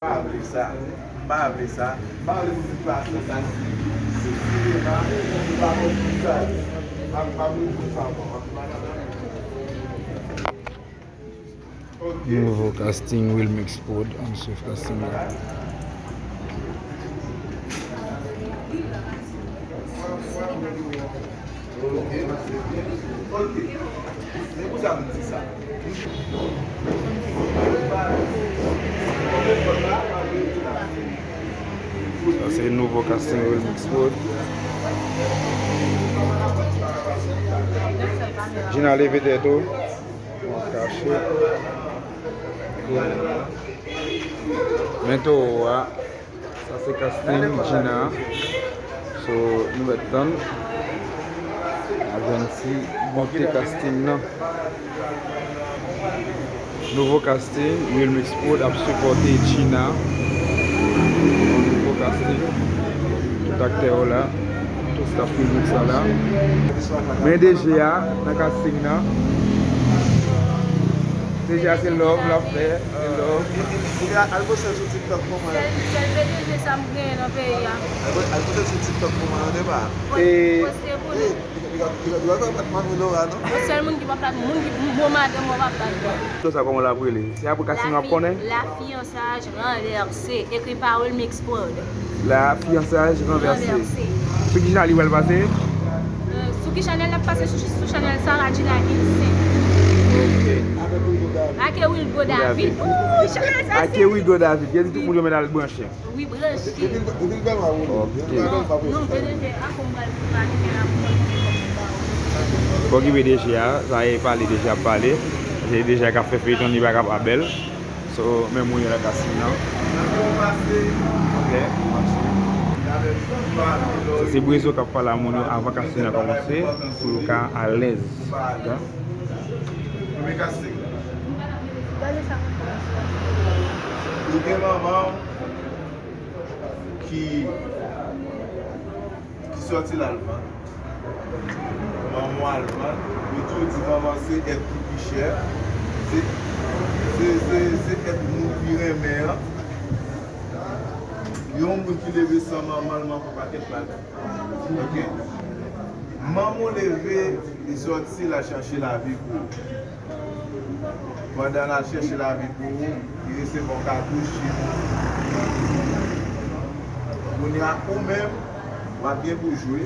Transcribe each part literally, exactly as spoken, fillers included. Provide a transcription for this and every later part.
Pa vle sa. Pa vle sa. Pa vle pou ti plas nan sa. Si sinema, nou pa konn ki sa ye. Pa, pa vle pou sa, non. Nouvo casting Wilmix Prod, ann swiv casting la. Sa se nouvo casting Wilmix Prod. Gina, leve tèt ou. Mwen kache. Men towo a. Sa se casting Gina. So, nou mèt tann. N ap jwenn ti bonte casting nan. Nouvo casting, Wilmix Prod ap sipòte Gina. Nouvo casting. Tout aktè yo la. Tout staff Wilmix la la. Men D J a nan casting nan. D J a se love l ap fè, se love. Ou gen al poste sou TikTok pou mwen. Sèl, sèl P D G sa m genyen nan peyi a. Al, al poste sou TikTok pou mwen an depa. Poste pou nou. Li, li, li, li, li pa t manmi Laura, non? Yon sèl moun ki pa bat, moun ki, bon madanm mwen pa bat. Tout sa kòman l ap rele? Se apre casting w ap konnen? La fiancage renversé, écrit par Wilmix Prod. La fiancage renversé. Renversé. Sou ki chanèl li pral pase? Euh, sou ki chanèl l ap pase? Sou, sou chanèl Sarah Gina Ilse. Ok. Ake Wilgo David. Ooh, chanèl sa se Ake Wilgo David. Gen di tout moun yo mèt al branche. Wi, branche. Ok. Non, non, P D G a konn pral pou pale, men la pou pale. Fòk li D J a, sa e pale D J a ap pale. Se D J a k ap fè feyton, li pa ka pa bèl. So, men moun yo nan casting nan. Ok. Se, se Brezo k ap pale a moun yo avan casting nan kòmanse, pou yo ka alèz. Ok. Premye casting. Ou gen manman w ki, ki sòti l al vann. Manman w al vann. Yo toujou di manman se èt ki pi chè. Se, se, se, se èt moun pi renmen an. Yon moun ki leve san manman l manke yon pakèt bagay. Ok. Manman w leve, li sòti, l al chache lavi pou ou. Pandan l al chèche lavi pou ou, li resevwa yon katouch chimik. Kounye a, ou menm, w ap gen pou jwe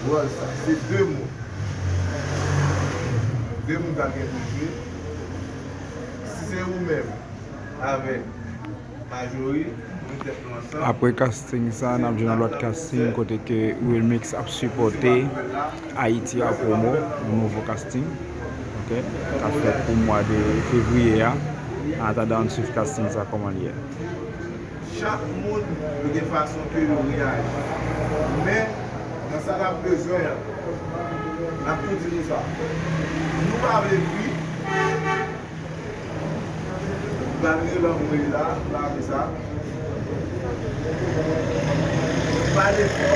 wòl sa. Se de moun. De moun k ap gen pou jwe. Si se ou menm avèk Majori, nou tèt nou ansanm. Apre casting sa, n ap jwenn yon lòt casting kote ke Wilmix ap sipòte Ayiti a Promo, yon nouvo casting, ok, k ap fèt pou mwa de fevriye a. An atandan, ann swiv casting sa kòman l ye. Chak moun, yo gen fason ke yo reyaji. Men, nan sa n ap bezwen an, n ap tou di nou sa. Nou pa vle bri, Malgre lanmou e la, m pa vle sa. Pale fò.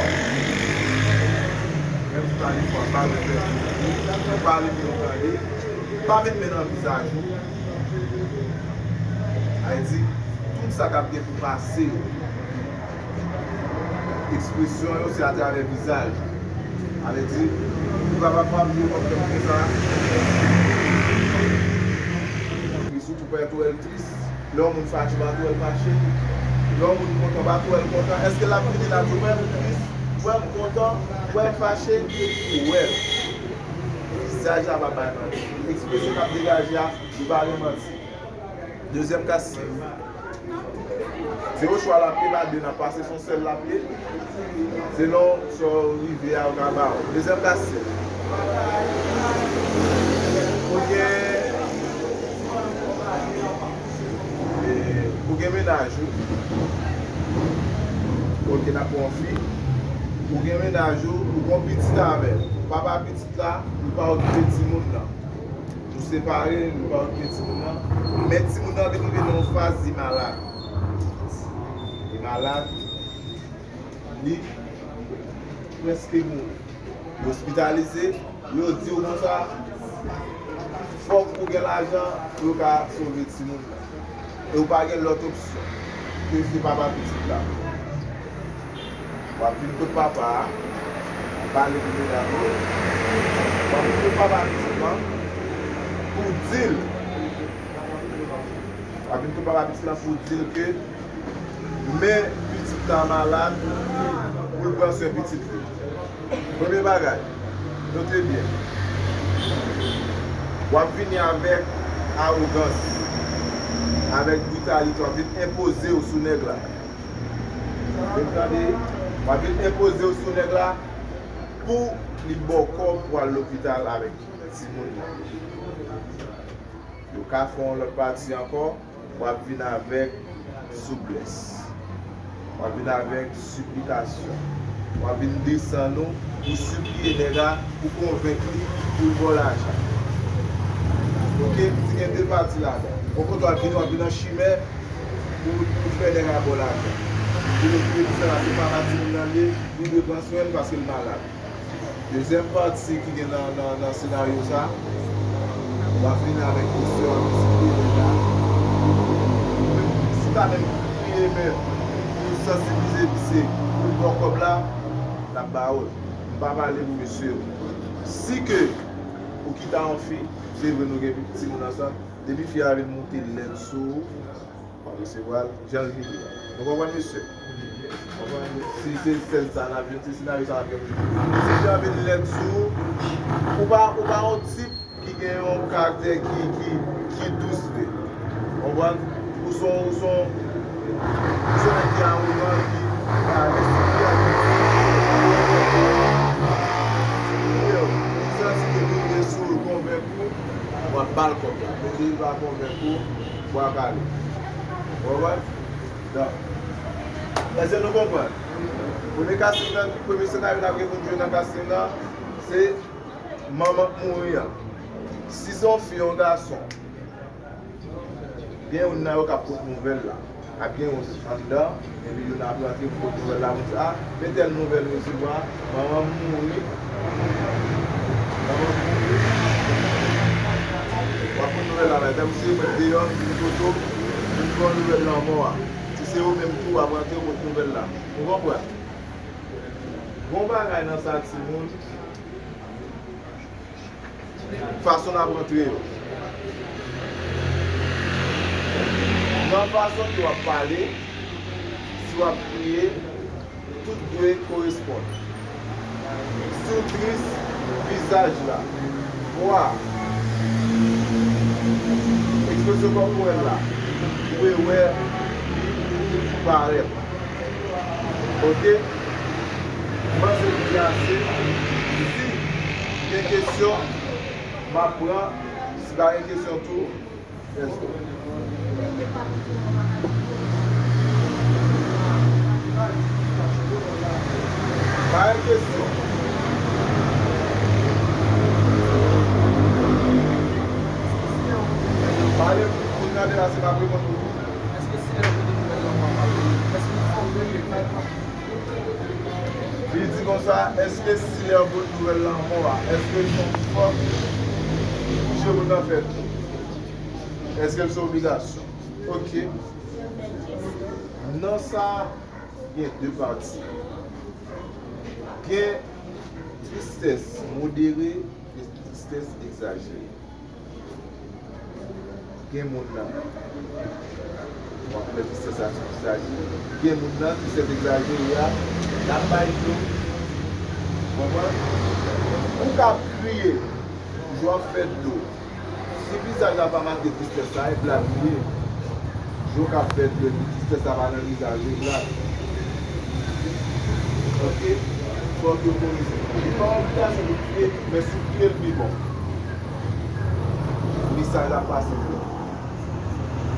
Menm si pale fò, pa vle fè bri. Pale pou yo tande. Pa met men nan vizaj ou. Sa vle di, tout sa k ap gen pou pase yo. Ekspresyon yo se atravè vizaj. Sa vle di, ou kapab pa ap di w konsa. Tris, ou pa twò tris. Lè yon moun fache, pa twò fache. Lè yon moun kontan, pa twò kontan. Èske l ap vini la di w, wè m tris, wè m kontan, wè m fache? Ou wè l. Vizaj la pa bay manti. Ekspresyon k ap degaje a, li pa gen manti. Dezyèm ka, se Se yon chwa l ap ye, pa de n ap pase, se yon sèl l ap ye. Selon sa w rive a, yo ka ba w. Dezyèm ka, se ou gen, e, ou gen mennaj ou. Ok, n ap pran yon fi. Ou gen mennaj ou, ou gen yon pitit avè l. Papa pitit la, li pa okipe timoun nan. Nou separe, nou pa okipe timoun nan. Men timoun nan vin rive nan yon faz li malad. Li malad, li prèske mouri. Li ospitalize, yo di w konsa, fòk ou gen lajan pou yo ka sove timoun nan. e w pa gen lòt opsyon ke se papa pitit la. W ap vin kot papa a, w ap pale pou medam yo. W ap vin kot papa pitit lan pou di l, w ap vin kot papa pitit lan pou di l ke men pitit la malad, pou l pran swen pitit li. Premye bagay, note byen. W ap vini avèk awogans, avèk britalite, w ap vin enpoze w sou nèg la. Vin tande, w ap vin enpoze w sou nèg la pou li ba w kòb pou al lopital avèk timoun nan. Yo ka fè yon lòt pati ankò, w ap vin avèk souplès. W ap vin avèk siplikasyon. W ap vin desann ou pou sipliye nèg la, pou konvenk li, pou l ba w lajan. Oke? Ti gen de pati ladan. Yon kote w ap vin, w ap vin nan chimè, pou, pou fè nèg la ba w lajan. Pou l okipe pitit la, se papa timoun nan li ye, li dwe pran swen l paske l malad. Dezyèm pati ki gen nan, nan, nan senaryo sa, w ap vin avèk yon sè w ap eksplike nèg la. Ou menm, si w ta menm kriye, men pou sansibilize misye, pou l ba w kòb la, l ap ba w l. M pa pale pou mesye yo. Si ke ou kite yon fi, se vre nou gen timoun ansanm, depi fi a vin moute lèd sou ou, w ap resevwa l jan l vini an. Nou konprann, mesye? Konprann? Si se sèl sa n ap jwenn, se senaryo sa n ap jwenn. Si jan vin lèd sou ou, ou pa, ou pa yon tip ki gen yon karaktè ki, ki, ki dous vre. Konprann? Ou se yon, ou se yon, ou se yon nèg ki awogan, ki pa respekte. Yo, ou santi ke li rive sou ou, konvenk ou, w ap ba l kòb la. Men li pa konvenk ou, bwa kale. Ou konprann? Donk, èske nou konprann? Premye casting nan, premye senaryo n ap gen pou n jwe nan casting nan, se manman k mouri an. Si se yon fi, yon gason, gen youn nan yo k ap pot nouvèl la. Ap gen youn anndan, epi youn ap rantre pou pot nouvèl la, pou di, a, men tèl nouvèl m resevwa, manman m mouri. Manman m mouri. W ap pot nouvèl la bay. Tankou si se mwen deyò, m vin kote w, m pran nouvèl lanmò a. Si se ou menm tou, w ap rantre, w pot nouvèl la. Ou konprann? Gon bagay nan sa, timoun. Fason n ap rantre yo. Nan fason ke w ap pale, si w ap kriye, tout dwe koresponn. Si w tris, vizaj la, vwa, ekspresyon kòpòrèl la, ou dwe wè li parèt. Oke? M panse m di ase. Si gen kesyon, m ap pran. Si pa gen kesyon tou, let's go. Pa gen kesyon. Pale pou, pou gade la, se m ap reponn pou ou. Èske si lè yo pote nouvèl lanmò a, èske yon fòk rele fèt? Li di konsa, èske si lè yo pote nouvèl lanmò a, èske se yon fòk kouche moun nan fèt? Èske l se obligasyon? Oke. Nan sa, gen de pati. Gen tristès modere, gen tristès egzajere. Gen moun nan, w ap wè tristès la sou vizaj li. Gen moun nan, tristès egzajere a, l ap bay dlo. Konprann? Ou ka kriye, je w ap fè dlo. Si vizaj la pa make tristès la, e blag li ye. Je w ka fè dlo, epi tristès la pa nan vizaj li, e blag. Oke? Fòk yo korize. Li pa yon obligasyon pou kriye, men si w kriye, l pi bon. Mesaj la pase vre.